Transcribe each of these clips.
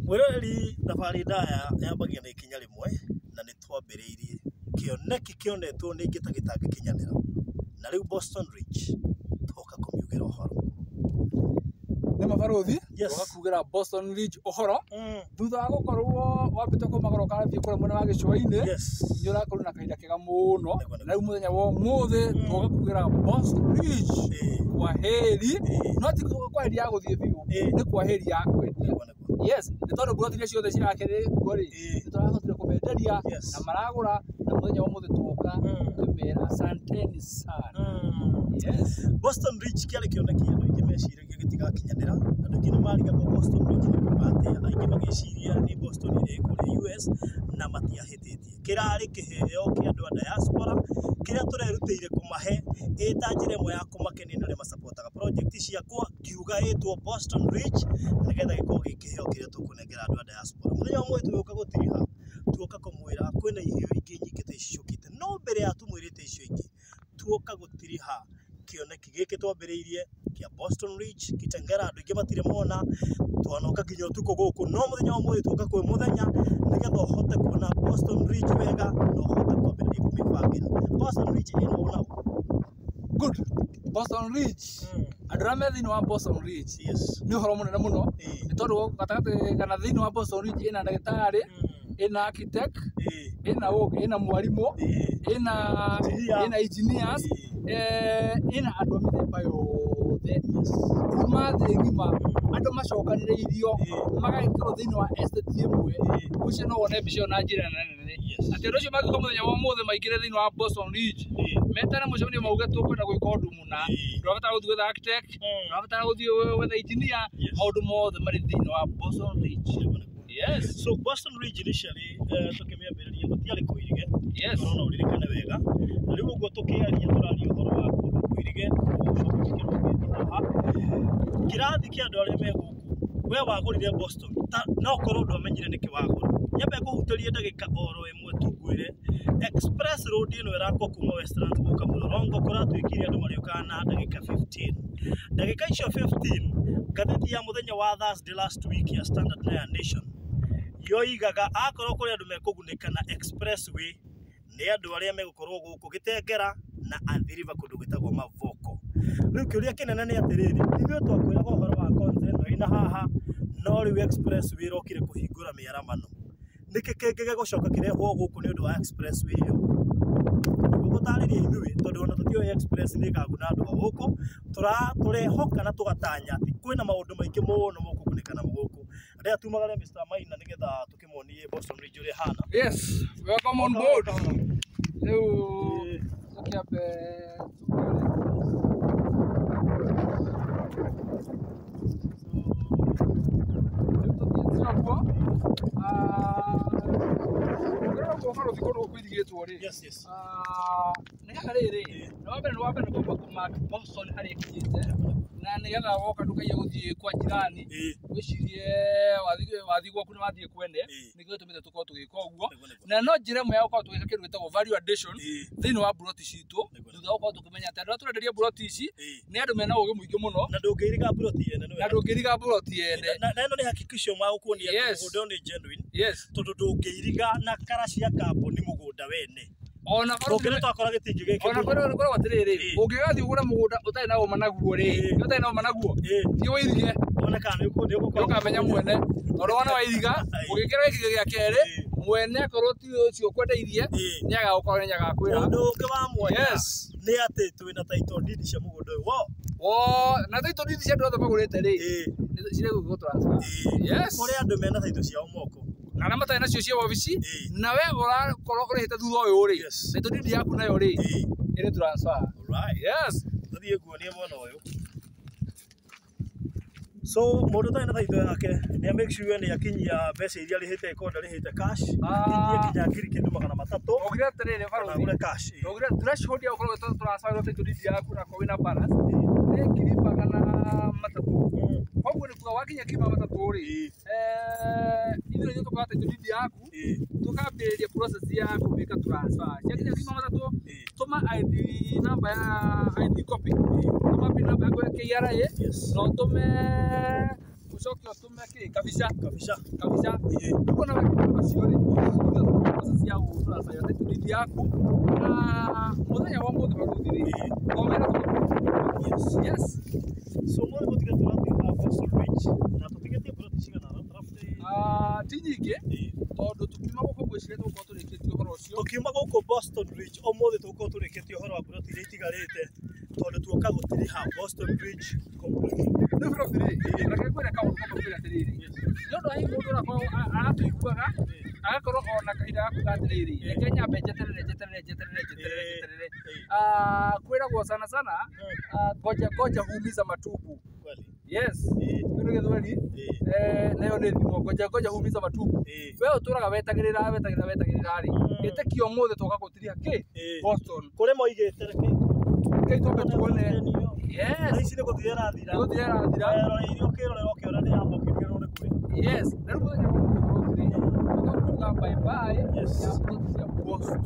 Mwĩroreri, thabarĩ ndaya yambagia na ikinya rĩmwe, na nĩ twambĩrĩirie kĩoneki kĩonetwo nĩ ingĩ ta gĩtangĩkinyanĩra, na rĩu Boston Ridge twoka kũmiugĩra ũhoro. Nĩ mabarũthi. Yes. Ũgakugĩra Boston Ridge ũhoro thutha wa gũkorwo wambĩte kũmagũra ũkarathiĩ kũrĩa mwena wa gĩcũa-inĩ. Nĩ ũrakorwo na kahinda kega mũno. Nĩguo, nĩguo. Na rĩu mũthenya wa ũmũthĩ tũgakugĩra Boston Ridge kwaheri, no ti kwaheri ya gũthiĩ biũ, nĩ kwaheri ya kwendia. Nĩguo, nĩguo. Yes, nĩ tondũ mburoti iria ciothe cirakĩrĩ kuo rĩ, nĩ tũrahotire kũmenderia na maragũra, na mũthenya wa ũmũthĩ twoka kũmera asanteni sana. Yes. Boston Ridge kĩarĩ kĩoneki andũ aingĩ meciragia gĩtigakinyanĩra. Andũ aingĩ nĩ marigagwo Boston Ridge nĩ kuuga atĩa, aingĩ magĩciria nĩ Boston ĩrĩa ĩ kũrĩa US, na matiahĩtĩtie. Kĩrarĩ kĩheo kĩa andũ a diaspora kĩrĩa tũrerutĩire kũmahe ĩ ta njĩra ĩmwe ya kũmakenia nĩ ũrĩa macapotaga project ciakwa, ngiuga ĩtwo Boston Ridge nĩgetha gĩkorwo gĩ kĩheo kĩrĩa tũkũnengera andũ a diaspora. Mũthenya wa ũmũthĩ tũgĩũka gũtiriha, tuoka kũmwĩra kwĩna iheo ingĩ nyingĩ ta ici ciũkĩte, no mbere ya tũmwĩrĩte icio ingĩ, tuoka gũtiriha kĩoneki gĩkĩ twambĩrĩirie kĩa Boston Ridge Kitengela. Andũ aingĩ matirĩ mona, twanoka nginya ũtukũ gũkũ, no mũthenya wa ũmũthĩ tuoka kwĩ mũthenya nĩgetha ũhote kuona Boston Ridge wega na ũhote kwambĩrĩria kũmĩbangĩra. Boston Ridge ĩno ũna. Good. Boston Ridge, andũ arĩa me thĩinĩ wa Boston Ridge, nĩ ũhoro mũnene mũno, nĩ tondũ gatagatĩ kana thĩinĩ wa Boston Ridge ĩna ndagĩtarĩ, ĩna architect, ĩna ũngĩ, ĩna mwarimũ, ĩna Engineer. ĩna engineers, ĩna andũ a mĩthemba yothe kuma thĩ ng'ima, andũ macokanĩrĩirio magagĩkorwo thĩinĩ wa estate ĩmwe. Ũcio no wone mbica ĩyo na njĩra nene atĩ andũ acio mangĩũka mũthenya wa ũmũthĩ maingĩre thĩinĩ wa Boston Ridge, metane mũcemanio mauge tũkwenda gwĩka ũndũ mũna, ndũrabatara gũthiĩ gwetha architect, ndũrabatara gũthiĩ gwetha engineer, maũndũ mothe marĩ thĩinĩ wa Boston Ridge. Yes. So Boston Ridge initially, tũkĩmĩambĩrĩria gũtiarĩ kũirige. No ũririkane wega, na rĩu ũguo tũkĩaria tũraria ũhoro wa kũndũ kũirige, ũcoke ũkĩrwo gĩti haha kĩrathi kĩa andũ arĩa me gũkũ. We wagũrire Boston ta, no korwo ndwamenyire nĩkĩ wagũra. Nyambe ngũhutĩrie ndagĩka oro ĩmwe tu ngwĩre express road ĩno ĩrakwo kuma Westlands gũka Mũrorongo kũratuĩkire andũ marĩũkaga na ndagĩka 15. Ndagĩka icio 15, ngathĩti ya mũthenya wa Thursday last week ya Standard na ya Nation yoigaga akorwo kũrĩ andũ mekũgunĩka na expressway nĩ andũ arĩa megũkorwo gũkũ Gĩtengera na Athi River kũndũ gwĩtagwo Mavoko. Rĩu kĩũria kĩnene nĩ atĩrĩrĩ, ithuĩ twakwĩraga ũhoro wa Konza ĩno ĩna haha, no rĩu expressway ĩrokire kũhingũra mĩaramano. Nĩkĩ kĩngĩ gĩgũcoka kĩrehwo gũkũ nĩ ũndũ wa expressway ĩyo? Gũtarĩria ithuĩ, tondũ ona tũtiũĩ express nĩ ĩkaguna andũ a gũkũ, tũrehoka na tũgatanya atĩ kwĩna maũndũ maingĩ mũno mũkũgunĩka namo gũkũ. Rĩrĩa tumagare Mr. Maina nĩgetha tũkĩmuonie Boston Ridge ũrĩa ĩhana. Yes, welcome on board. Rĩu tũkĩambe rĩu tũthiĩte ũguo. Ũngĩrora ũguo barũthi kũndũ gũkũ kũirigĩtwo rĩ, nĩ haha rĩrĩ, nĩ wa mbere nĩ kwamba kũmark Boston harĩa ĩkinyĩte, na nĩgetha woka ndũkaiye gũthiĩ kwa jirani wĩcirie wathiĩ gwaku nĩ wathiĩ kwene. Nĩkĩo gĩtũmĩte tũkorwo tũgĩka ũguo. Nĩguo, nĩguo. Na no njĩra ĩmwe ya gũkorwo tũgĩka kĩndũ gĩtagwo value addition thĩinĩ wa mburoti citũ, thutha wa gũkorwo tũkĩmenya atĩ andũ arĩa tũrenderia mburoti ici nĩ andũ mena ũgĩ mũingĩ mũno. Na ndũngĩiriga mburoti yene nĩ Na ndũngĩriga mburoti yene. Na ĩno nĩ hakikisho magũkuonia atĩ mũgũnda ũyũ nĩ genuine, tondũ ndũngĩiriga na kara cia kambuni mũgũnda wene. Ona barũthi Tũngĩrĩ twakora gĩtingĩ gĩkĩ. Ona korwo atĩrĩrĩ, ũngĩgathiĩ ũgũre mũgũnda ũtarĩ na ũma naguo rĩ, ũtarĩ na ũma naguo, thiĩ wĩirige. Wone kana nĩ ũgũkorwo Nĩũkamenya mwene, tondũ wona wairiga ũgĩkĩra gĩkĩgĩ gĩa kerĩ, mwene akorwo ti ũcio ũkwendeirie, nĩagagũkorwo nĩagakwĩra. Ũndũ ũngĩ wa mwanya nĩ atĩ twĩna title deed cia mũgũnda ũyũ wo. Wo na title deed cia andũ othe magũrĩte rĩ, ciregũgĩkwo transfer. Yes. Kũrĩ andũ mena title ciao moko. Na arĩa matarĩ nacio cia wabici, na we ũrakorwo ũrĩhĩte thutha ũyũ rĩ, title deed yaku nayo rĩ, ĩrĩ transfer. Alright. Yes. Tũthiĩ nguonie mwena ũyũ. So mũndũ ũtarĩ na title yake nĩ make sure nĩ akinyia mbeca iria arĩhĩte, ĩkorwo ndarĩhĩte cash, akinyie nginya ngiri kĩndũ 300. Ũngire atĩrĩrĩ, kana barũthi, agũre cash. Ũngire threshold ya gũkorwo ũgĩtwo transfer title deed yaku na korwo wĩna balance nĩ 300,000. Koguo nĩ kuga wakinya 300,000 rĩ, ithuĩ nĩ tũkoya title deed yaku, tũkambĩrĩria process ya kũmĩka transfer. Ciakinya 300,000, tũma ID number ya ID copy, tũma PIN number yaku ya KRA, na ũtũme Ucoke ũtũme kĩ kabica. Kabisa. Kabica. Ĩĩ. Ũguo na wekĩra macio rĩ, mbeca cia gũtransfer your title deed yaku na mũthenya wa ũmũthĩ barũthi rĩ, thomera. Yes. Yes. So mũthĩ gũtiga tũrathiĩ Boston Ridge na tũtigĩtie ploti cigana roughly? Ah, ti nyingĩ, Ĩĩ. tondũ tũkiuma gũkũ ngwĩciria tũgũkorwo tũrĩkĩtie ũhoro ũcio. Tũkiuma gũkũ Boston Bridge ũmũthĩ tũgũkorwo tũrĩkĩtie ũhoro wa ploti iria itigarĩte, tondũ tuoka gũtiriha Boston Bridge completely. Rĩu barũthi rĩ, reke ngwĩre kaũndũ kamwe, ngwĩre atĩrĩrĩ, nĩ ũndũ wa hihi mũndũ ũrakorwo aratũiguaga agakorwo ona kahinda ga kuga atĩrĩrĩ, reke nyambe njeterere, njeterere, njeterere, njeterere, njeterere. Ah, kwĩragwo sana sana, ah, ngoja ngoja huumiza matumbo. Kweli. Yes. Ĩĩ. Kĩu nĩ gĩthweri. Ĩĩ. Eh, nayo nĩ thimo, ngoja ngoja huumiza matumbo. Ĩĩ. We ũtũraga wetagĩrĩra, wetagĩrĩra, wetagĩrĩra rĩ, ĩtĩkia ũmũthĩ twoka gũtiria kĩ Ĩĩ. Boston. Kũrĩ moigĩte reke Kĩi twambe tuone. Thaa Yes. ici nĩ gũthira ĩrathira. Nĩ gũthira ĩrathira. Weroreirie ũkĩrorera ũkĩona nĩ yamũkĩrirwo nĩ kũrĩha. Yes, na rĩu mũthenya wa ũmũthĩ bũrũri rĩ, tũka kuga bye bye Yes. ya plot cia Boston.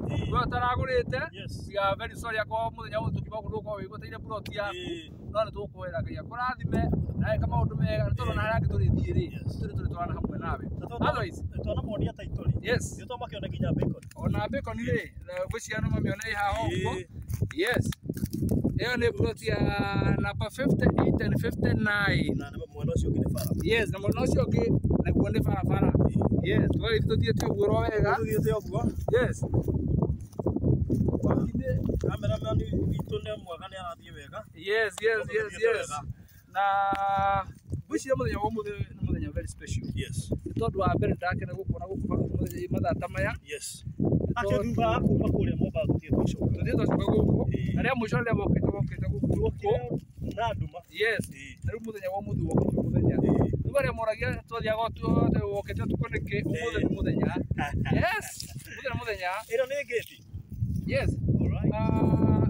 Ĩĩ. We ũtaragũrĩte, Yes. we are very sorry akorwo mũthenya ũyũ tũkiuma gũkũ ndũgũkorwo wĩgũtĩire plot yaku, Ĩĩ. no nĩ tũgũkũhoera Ngai akũrathime na eka maũndũ mega, nĩ tondũ ona harĩa hangĩ tũrĩthiĩ rĩ, Yes. tũrĩ tũrĩtwarana hamwe nawe. Otherwise, Twanamonia title rĩ. Yes. Nĩ twamakĩona nginya bacon. Ona bacon rĩ, ngwĩciria no mamĩone ĩ haha ũguo. Ĩĩ. Yes. Ĩyo nĩ plot ya number 58 and 59. Na mwena ũcio ũngĩ nĩ bara. Yes, na mwena ũcio ũngĩ naguo nĩ barabara. Yes, tũgagĩthiĩ tũthiĩte ũguo ro wega. Tũthiĩte ũguo. Yes. Cameraman witũ nĩ mwega, nĩ arathiĩ wega. Yes. Tũthiĩte wega. Na ngwĩciria mũthenya wa ũmũthĩ nĩ mũthenya very special. Yes. Nĩ tondũ wa mbere ndakena gũkuona gũkũ barũthi mũthenya mathaa ta maya. Yes. Akĩ thutha wa kuma kũrĩa Mombasa tũthiĩ twacoka. Tũthiĩ twacoka gũkũ. Ĩĩ. Na rĩa mũico rĩrĩa mokĩte gũkũ. Tuokire na nduma. Yes. Ĩĩ. Na rĩu mũthenya wa ũmũthĩ wokĩte mũthenya. Ĩĩ. Rĩu arĩa moragia twathiaga wokĩte ũtukũ nĩkĩ, ũmũthĩ nĩ mũthenya. Yes. Ũmũthĩ nĩ mũthenya. Ĩno nĩ ngĩti. Yes. Alright. Ah,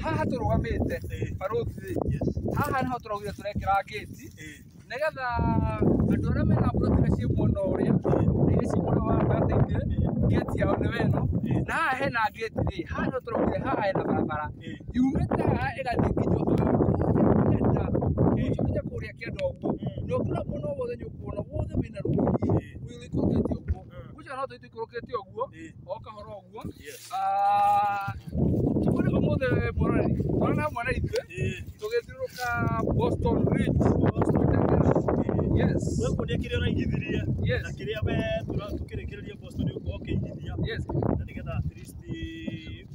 haha tũrũgamĩte Ĩĩ. barũthi rĩ, Yes. haha nĩho tũraugire tũrekĩra ngĩti Ĩĩ. nĩgetha andũ arĩa mena mburoti iria ciĩ mwena ũrĩa na iria ciĩ mwena wa gatagatĩ-inĩ, ngĩti yao nĩ weno. Ĩĩ. Na haha hena ngĩti rĩ, haha nĩho tũraugire haha hena barabara Ĩĩ. yumĩte haha ĩgathiĩ nginya kũrĩa kĩanda, mũico nginya kũrĩa kĩanda ũguo. Na ũkĩrora mwena wothe nĩ ũkuona wothe wĩna rũgiri Ĩĩ. rũu rũikũrũkĩte ũguo. Ngwĩciria no tũthiĩ tũikũrũkĩte ũguo Ĩĩ. o kahora ũguo. Yes. Ah, tũkũrĩ ũmũthĩ mwororeri twarana hamwe na ithuĩ Ĩĩ. tũgĩthiũrũrũka Boston Ridge. Yes. Wekuonia kĩrĩa ũraigithirie Yes. na kĩrĩa we tũkĩrĩkĩrĩria Boston ũgũkorwo ũkĩigithia Yes. na nĩgetha at least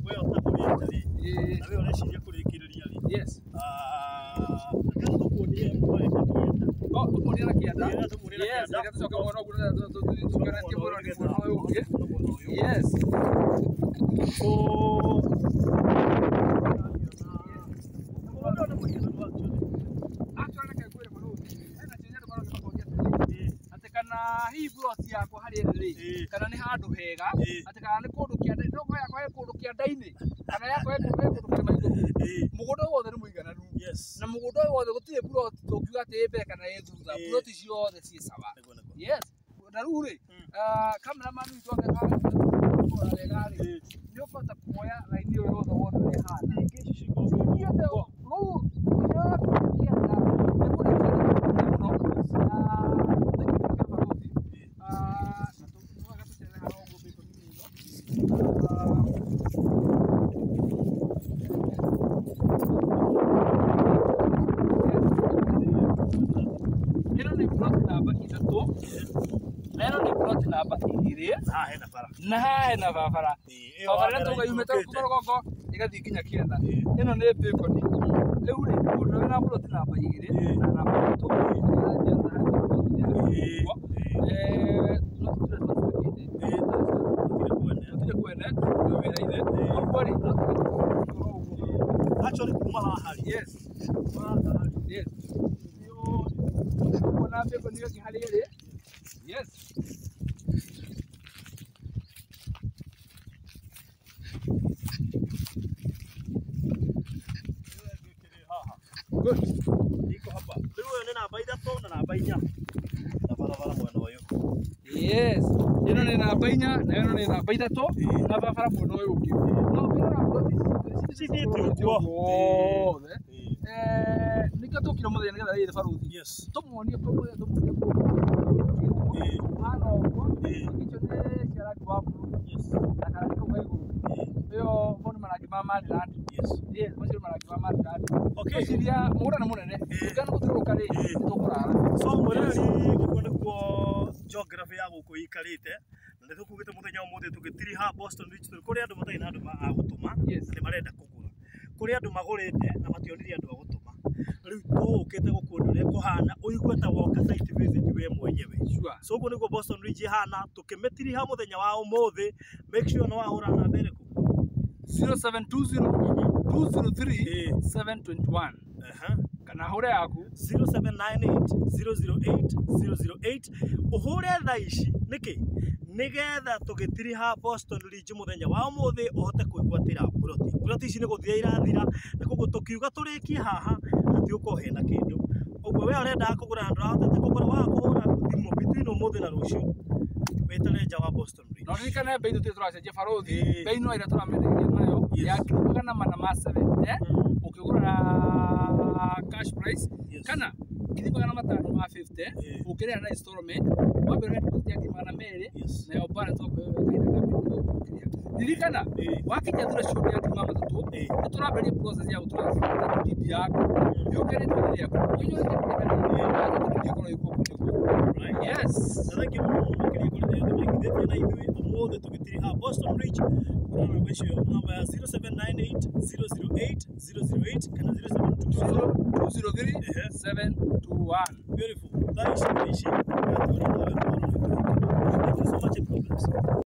we ũtagũrĩte rĩ Ĩĩ. na we ũreciria kũrĩkĩrĩria rĩ, Yes. ah, reke tũkuonie mwena kĩanda. Oh, tũkuonie na kĩanda. Ĩĩ, tũkuonie na Yes, kĩanda. reke tũcoke mwena ũguo tũkĩonetie mwena ũyũ ũngĩ. Mwena ũyũ. Yes. So, mũgũnda nĩ mũiganu actually. Actually, reke ngwĩre barũthi, hena kĩũria andũ maroria makoria atĩrĩrĩ, Ĩĩ. atĩ kana hihi plot yakwa harĩa ĩrĩ rĩ, Ĩĩ. kana nĩ handũ hega, Ĩĩ. atĩ kana nĩ kũndũ kĩanda, no korwo yakwa ĩ kũndũ kĩanda-inĩ, kana yakwa ĩ kũndũ kĩrĩma igũrũ. Ĩĩ. Mũgũnda ũyũ wothe nĩ mũigananu. Yes. Na mũgũnda ũyũ wothe gũtirĩ plot tũngiuga atĩ ĩ mbere kana ĩ thutha, Ĩĩ. plot ciothe ciĩ sawa. Nĩguo, nĩguo. Yes. Na rĩu rĩ, cameraman witũ angĩkũrora wega rĩ, Ĩĩ. nĩ ũkũhota kuoya raini ĩyo yothe wone ũrĩa ĩhana. Ningĩ ici cikoragwo Cithiĩte rũu nginya kũrĩa kĩanda, nĩ kũrĩa kĩanda mũno. Na tũikĩrĩte barũthi. Ah, na nĩ wega tũcere haha ũguo bacon-inĩ ĩno. Ah, ĩno nĩ plot namba 3 na ĩno nĩ plot namba 2. Haha hena bara. Na haha hena barabara. Ĩĩ, ĩyo Barabara ĩrĩa wa tũuga mbere yumĩte ĩikũrũkĩte. kuma rũgongo ĩgathiĩ nginya kĩanda. Ĩĩ. Ĩno nĩ bacon. Rĩu rĩ, mũndũ wĩna plot namba 2 Ĩĩ. na namba 3. Ĩĩ. Eh, no tũtire twacibĩkĩte. Ĩĩ. Gũtirĩ kwene. Tũtirĩ kwene, tũrĩ wĩra-inĩ. Ũguo rĩ, no tũthiĩ ũguo. Actually kuma haha rĩ. Yes. Kuma haha rĩ. Yes. Kuona bacon ĩyo ĩngĩ harĩa ĩrĩ. Yes. Ĩyo ĩngĩ ĩkĩrĩ haha. Good. Iko hapa. Rĩu ũyũ nĩ namba 3 na namba 4. Na barabara mwena ũyũ. Yes. Ĩno nĩ namba 4 na ĩno nĩ namba 3 na barabara mwena ũyũ ũngĩ. No ũngĩrora plot ici Cithiĩte ũguo. wothe. Ĩĩ. Eh, nĩkĩo Nĩkĩo tũkire mũthenya nĩgetha rĩrĩ baruthi. Yes. Tũmuonie kũrĩa tũmuonie kũu. Kũhana ũguo. Icio nĩ cia rangi wa blue. Yes. Na karangi kau ka igũrũ. Ĩyo mo nĩ marangi ma Maryland. Yes. Yes, macio nĩ marangi ma Maryland. Okay. Ngwĩciria mũgũnda nĩ mũnene. Tũngĩaga gũthiũrũrũka rĩ, nĩtũkũrara. So mwĩroreri, ũguo nĩguo geography ya gũkũ ĩikarĩte, na nĩ tũkugĩte mũthenya wa ũmũthĩ tũgĩtiriha Boston Ridge tondũ kũrĩ andũ matarĩ na andũ a gũtũma Yes. na nĩ marenda kũgũra, kũrĩ andũ magũrĩte na mationire andũ a gũtũma. Rĩu tũũkĩte gũkuonia ũrĩa kũhana, ũigue ta woka site visit we mwenyewe. Sure. So ũguo nĩguo Boston Ridge ĩhana, tũkĩmĩtiriha mũthenya wa ũmũthĩ. Make sure nĩ wahũra namba ĩrĩkũ? 0720 203 721. Aha. Kana hũre yaku. 0798 008 008, ũhũre thaa ici nĩkĩ? Nĩgetha tũgĩtiriha Boston Ridge mũthenya wa ũmũthĩ ũhote kwĩgwatĩra buroti. Buroti ici nĩ gũthira irathira, na koguo tũkiuga tũrĩkie haha hatigũkorwo hena kĩndũ. Ũguo we ũrendaga kũgũra na ndũrahotete kũgũra, waga kũhũra thimũ between ũmũthĩ na rũciũ, wĩtare nja wa Boston Ridge. Na ũririkane bei tũtirĩ tũracenjia baruthi. Ĩĩ. Bei no ĩrĩa tũramenderia nayo Yes. ya 470,000 ũkĩgũra na cash price Yes. kana 550,000 ũkĩrĩha na installment, wambere deposit ya 200,000 Yes. nayo balance ũkũheo kahinda ka mĩeri ũkĩrĩha. Ririkana wakinya thura cio ya 30,000 nĩ tũrambĩrĩria process ya gũtransfer title deed yaku yũke rĩtwa-inĩ rĩaku. Title deed ĩkorwo ĩ guoko-inĩ gwaku. Right. Yes. Na thengiũ mũno makĩria kũrĩ arĩa othe maigithĩtie na ithuĩ ũmũthĩ tũgĩtiriha Boston Ridge. Kũrora namba icio, namba ya 0798 008 008 kana 0720 203 721. Beautiful. Thaa ici thaa ici. Thank you so much and God bless.